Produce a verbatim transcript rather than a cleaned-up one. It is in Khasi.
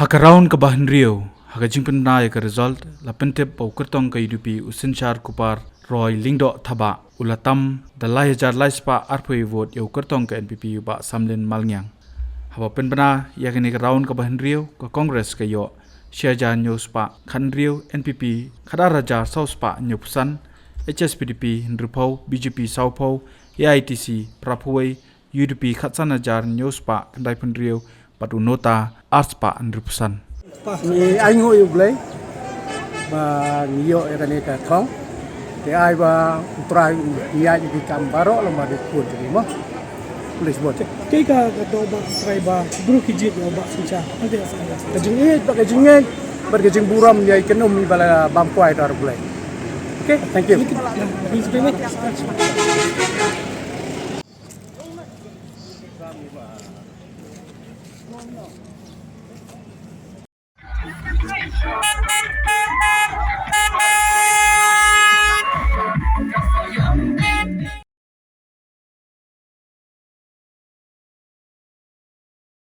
Ha ka round kaba hynriew, ha ka jingpynbna ïa ka result, la pyntip ba u kyrtong ka U D P u Synshar Kupar Roy Lyngdoh Thabah u la tam da lai hajar lai spah arphew vote ïa u kyrtong ka N P P u Bah Samlin Malngiang. Haba pynbna ïa kane ka round kaba hynriew, ka Congress ka ïoh shi hajar hynñiew spah khathynriew, N P P khatar hajar saw spah hynñiewphew san, H S P D P hynriewphew, B J P sawphew, A I T C phraphew wei, U D P khatsan hajar hynñiew spah khyndaiphew hynriew bad u NOTA ar spah hynriewphew san. Ngi ainguh ïa U Blei ba ngi ïoh ïa kane ka thong. Te ai ba U Trai u ïaid ïa ki kam baroh lem bad u khun jong ngi mo. Please vote. Te ka ka dong ba U Trai ba briew ki jied ïa u Bah Synshar. Ka jingïeit bad ka jingngeit bad ka jingburom ïa i kynum iba la bam kwai da U Blei. Okay, thank you.